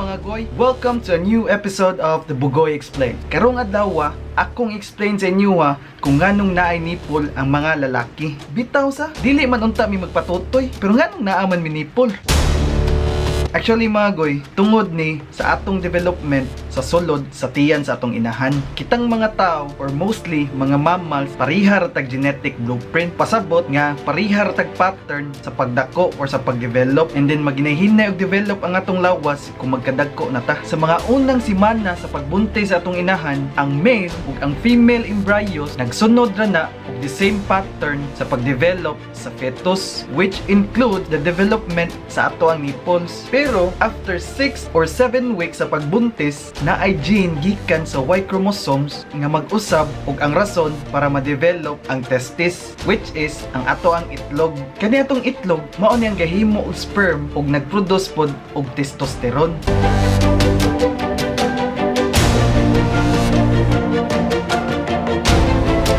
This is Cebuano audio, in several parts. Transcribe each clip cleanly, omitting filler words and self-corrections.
, mga goy! Welcome to a new episode of The Bugoy Explains. Karong adlaw, akong explain sa inyo ha, kung nganong naay nipple ang mga lalaki. Bitaw sa, dili man unta mi magpatutoy, pero nganong naa man mi nipple? Actually, mga goy, tungod ni sa atong development sa sulod sa tiyan sa atong inahan. Kitang mga tao or mostly mga mammals, pareha ra tag genetic blueprint. Pasabot nga pareha ra tag pattern sa pagdako or sa pagdevelop, and then maginahinay og develop ang atong lawas kung magkadagko na ta. Sa mga unang simana sa pagbuntis sa atong inahan, ang male ug ang female embryos nagsunod ra na og the same pattern sa pagdevelop sa fetus, which include the development sa ato ang nipples. Pero after 6 or 7 weeks sa pagbuntis, naay gene gikan sa Y chromosomes nga mag-usab og ang rason para ma-develop ang testis, which is ang ato ang itlog. Kani atong itlog mao ni ang gahimo og sperm ug nagproduce pod og testosterone.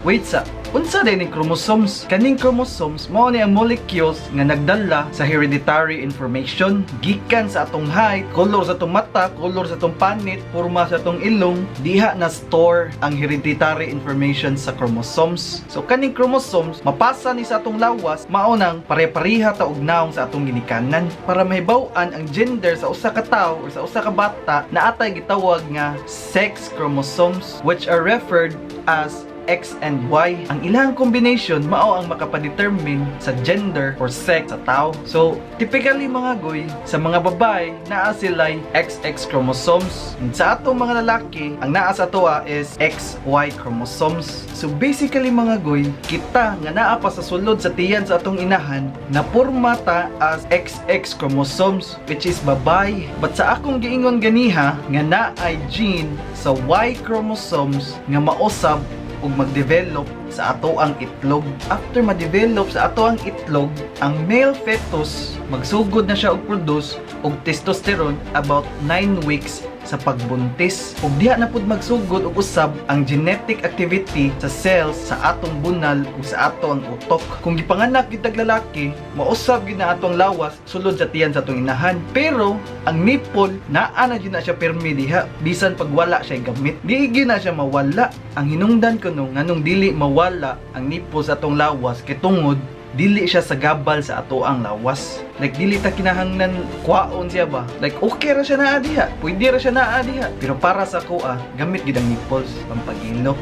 Wait sa, unsa diay ning chromosomes? Kaning chromosomes mao ni ang molecules nga nagdala sa hereditary information gikan sa atong height, color sa atong mata, color sa atong panit, porma sa atong ilong, diha na store ang hereditary information sa chromosomes. So kaning chromosomes mapasa ni sa atong lawas, mao nang pare-pareha ta og naong sa atong ginikanan. Para mahibaw-an ang gender sa usa ka tawo or sa usa ka bata, naa tay gitawag nga sex chromosomes, which are referred as X and Y. Ang ilang combination mao ang makapadetermine sa gender or sex sa tao. So, typically, mga goy, sa mga babae, naa sila'y XX chromosomes. And sa atong mga lalaki, ang naa sa atoa is XY chromosomes. So, basically, mga goy, kita nga naa pa sa sulod sa tiyan sa atong inahan, napurma ta as XX chromosomes, which is babae. But sa akong giingon ganiha, nga naay gene sa Y chromosomes nga mausab ug magdevelop sa ato ang itlog. After ma-develop sa ato ang itlog, ang male fetus magsugod na siya og produce og testosterone about 9 weeks sa pagbuntis. Ug diha na pud magsugod og usab ang genetic activity sa cells sa atong bunal ug sa ato ang utok. Kung gipanganak gyud tag lalaki, mausab gyud na atong lawas sulod sa tiyan sa atong inahan. Pero ang nipple naa na gyud na siya pirmi diha bisan pag wala siya gamit. Di gyud na siya mawala. Ang hinungdan ko no nganong dili mawala ang nipple sa atong lawas kay tungod dili siya sagabal sa ato ang lawas. Like, dili ta kinahanglan kwaon siya ba? Like, okay ra siya naa diha. Pwede ra siya naa diha. Pero para sa akoa, gamit gid ang nipples pampagilo.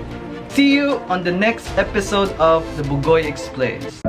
See you on the next episode of The Bugoy Explains.